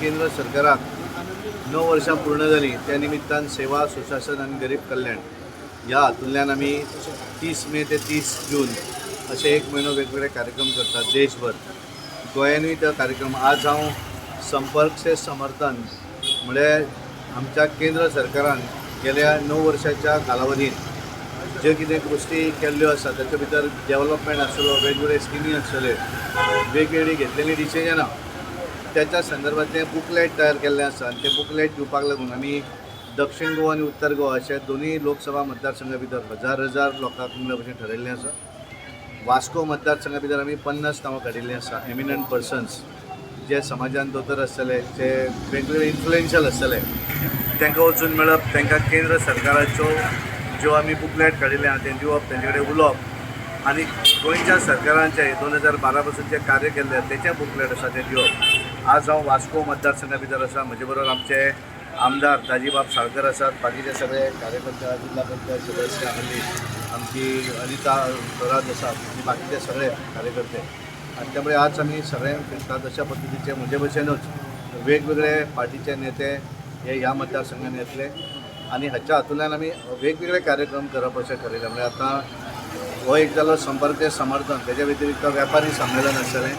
केंद्र सरकाराक 9 वर्सां पूर्ण जालीं. त्या निमित्तान सेवा, सुशासन आनी गरीब कल्याण ह्या हातूंतल्यान आमी 30 मे ते 30 जून अशे एक म्हयनो वेगवेगळे कार्यक्रम करतात देशभर. गोंयानूय तो कार्यक्रम. आज हांव संपर्क से समर्थन, म्हळ्यार आमच्या केंद्र सरकारान गेल्या 9 वर्साच्या कालावधीत ज्यो कितें गोश्टी केल्ल्यो आसा, ताचे भितर डेवलपमेंट आसतलो, वेगवेगळे स्किमी आसतले, वेगवेगळी घेतलेलीं डिसिजनां, त्याच्या संदर्भातलें बुकलेट तयार केल्लें आसा. आनी तें बुकलेट दिवपाक लागून आमी दक्षीण गोवा आनी उत्तर गोवा अशे दोनूय लोकसभा मतदारसंघा भितर हजार हजार लोकांक मेळप अशें ठरयल्लें आसा. वास्को मतदारसंघा भितर आमी 50 नांवां काडिल्लीं आसा, एमिनंट पर्सन्स, जे समाजान दोतोर आसतले, जे वेगवेगळे इन्फ्लुएन्शियल आसतले, तांकां वचून मेळप, तांकां केंद्र सरकाराच्यो ज्यो आमी बुकलेट काडिल्लें आहा तें दिवप, तेंचे कडेन उलोवप आनी गोंयच्या सरकारांचे 2012 पासून जे कार्य केल्लें तेचें बुकलेट आसा तें दिवप. आज हांव वास्को मतदारसंघा भितर आसा. म्हजे बरोबर आमचे आमदार दाजीबाब साळकर आसात, बाकीचे सगळे कार्यकर्ते, जिल्हा पंचायत सदस्य आनी आमची अनिता थोरात आसात आनी बाकीचे सगळे कार्यकर्ते. आनी त्यामुळे आज आमी सगळे फिरतात. अशा पद्दतीचे म्हजे भशेनूच वेगवेगळे पार्टीचे नेते हे ह्या मतदारसंघान येतले आनी हाच्या हातूंतल्यान आमी वेगवेगळे कार्यक्रम करप अशें ठरयलें. म्हणजे आतां हो एक जालो संपर्क ते समर्थन, तेच्या व्यतिरिक्त व्यापारी संमेलन आसतलें,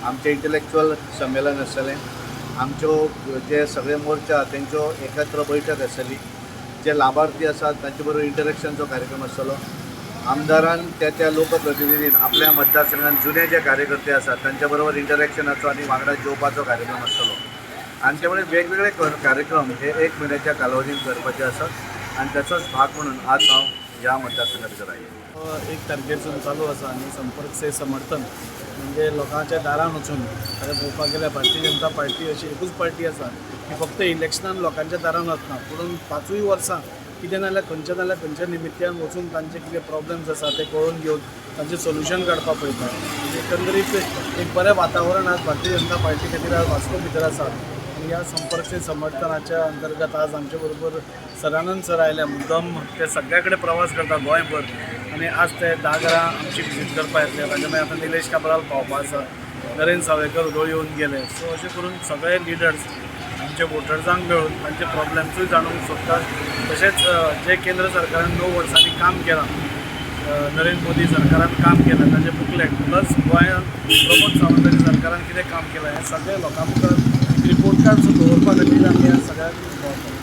आमचें इंटलेक्च्युअल संमेलन आसतलें, आमच्यो जे सगळे मोर्चा तेंच्यो एकत्र बैठक आसतली, जे लाभार्थी आसात तांचे बरोबर इंटरेक्शनचो कार्यक्रम आसतलो. आमदारान त्या त्या लोकप्रतिनिधीन आपल्या मतदारसंघात जुने जे कार्यकर्ते आसात तांच्या बरोबर इंटरेक्शनाचो आनी वांगडा जेवपाचो कार्यक्रम आसतलो. आनी त्यामुळे वेगवेगळे कार्यक्रम हे एक म्हयन्याच्या कालावधीत करपाचे आसात आनी त्याचोच भाग म्हणून आज हांव ह्या मतदारसंघा भितर आयिल्लो. 1 तारखेसून चालू आसा आनी संपर्क से समर्थन म्हणजे लोकांच्या दारान वचून. आतां पळोवपाक गेल्यार भारतीय जनता पार्टी अशी एकूच पार्टी आसा की फक्त इलेक्शनान लोकांच्या दारान वचना, पूण पांचूय वर्सां कितें ना जाल्यार खंयच्या ना जाल्यार खंयच्या निमित्यान वचून तांचे कितें प्रॉब्लम्स आसा ते कळोवन घेवन तांचें सोल्युशन काडपाक पळयता. म्हणजे एकंदरीत एक बरें वातावरण आज भारतीय जनता पार्टी खातीर आज वास्को भितर आसा. आनी ह्या संपर्क से समर्थनाच्या अंतर्गत आज आमचे बरोबर सदानंद सर आयल्या. मुद्दम ते सगळ्या कडेन प्रवास करता गोंयभर आनी आज ते 10 घरां आमची विजीट करपाक येतले. ताच्या मागीर आतां निलेश काब्राल पावपा आसा, नरेंद्र सावयकर उदळ येवन गेले. सो अशें करून सगळे लिडर्स आमच्या वोटर्सांक मेळून तांचे प्रॉब्लम्सूय जाणूंक सोदतात. तशेंच जे केंद्र सरकारान 9 वर्सांनी काम केलां, नरेंद्र मोदी सरकारान काम केलां, ताचें बुकलेट प्लस गोंयांत प्रमोद सावंताच्या सरकारान कितें काम केलां, हें सगळें लोकां मुखार एक रिपोर्ट कार्ड सो दवरपा खातीर आमी ह्या सगळ्याक भोंवता.